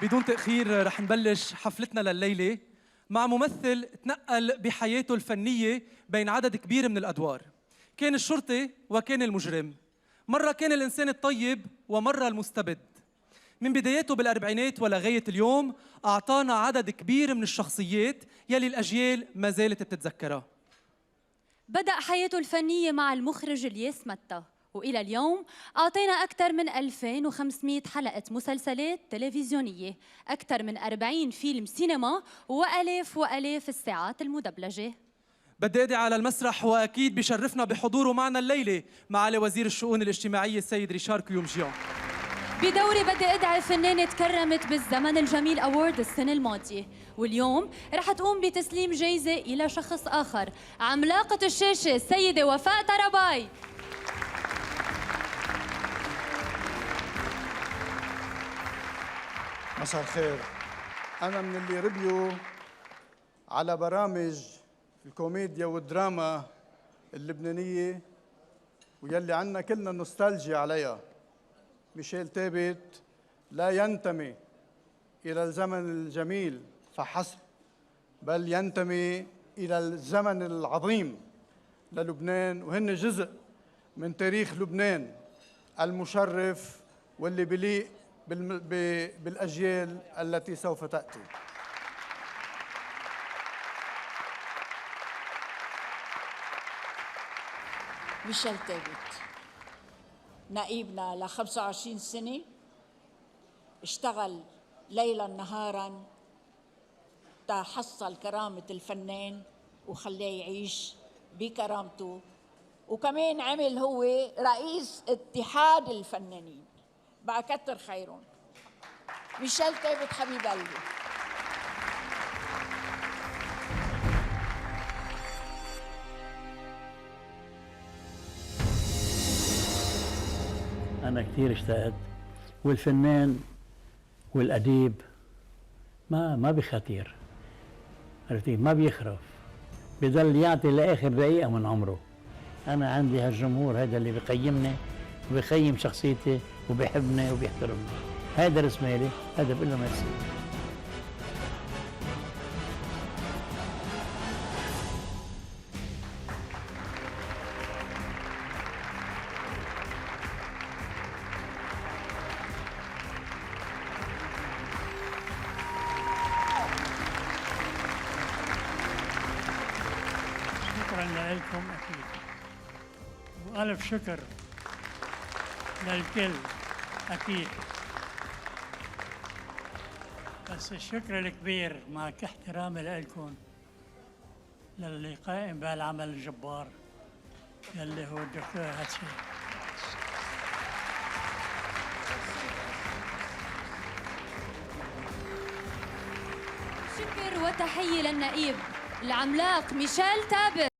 بدون تأخير رح نبلش حفلتنا لليلة مع ممثل تنقل بحياته الفنية بين عدد كبير من الأدوار. كان الشرطي وكان المجرم، مرة كان الإنسان الطيب ومرة المستبد. من بداياته بالأربعينات ولغاية اليوم أعطانا عدد كبير من الشخصيات يلي الأجيال ما زالت بتتذكرها. بدأ حياته الفنية مع المخرج الياس متى، وإلى اليوم أعطينا أكثر من 2500 حلقة مسلسلات تلفزيونية، أكثر من 40 فيلم سينما، وألاف وألاف الساعات المدبلجة. بدي أدعي على المسرح وأكيد بشرفنا بحضوره معنا الليلة معالي وزير الشؤون الاجتماعية السيد ريشار كيومجيان. بدوري بدي أدعي فنانة تكرمت بالزمن الجميل award السنة الماضية، واليوم رح تقوم بتسليم جايزة إلى شخص آخر، عملاقة الشاشة السيدة وفاء طراباي. مساء الخير. أنا من اللي ربيوا على برامج الكوميديا والدراما اللبنانية ويلي عنا كلنا نوستالجيا عليها. ميشيل تابت لا ينتمي إلى الزمن الجميل فحسب، بل ينتمي إلى الزمن العظيم للبنان، وهن جزء من تاريخ لبنان المشرف واللي بليق بالأجيال التي سوف تأتي. ميشيل تابت نائبنا ل 25 سنة، اشتغل ليلا نهارا تحصل كرامة الفنان وخلاه يعيش بكرامته، وكمان عمل هو رئيس اتحاد الفنانين. بقى كتر خيرهم. ميشيل تابت حبيب قلبي. أنا كثير اشتقت، والفنان والأديب ما بخطير، عرفتي، ما بيخرف، بضل يعطي لآخر دقيقة من عمره. أنا عندي هالجمهور هذا اللي بقيمني وبيقيم شخصيتي وبيحبني وبيحترمني، هذا رسمالي، هذا بقول له ميرسي. شكرا لكم أكيد، وألف شكر للكل أكيد، بس الشكر الكبير مع احترامي لكم للي قائم بهالعمل الجبار اللي هو الدكتور هاتشي. شكر وتحية للنائب العملاق ميشيل تابت.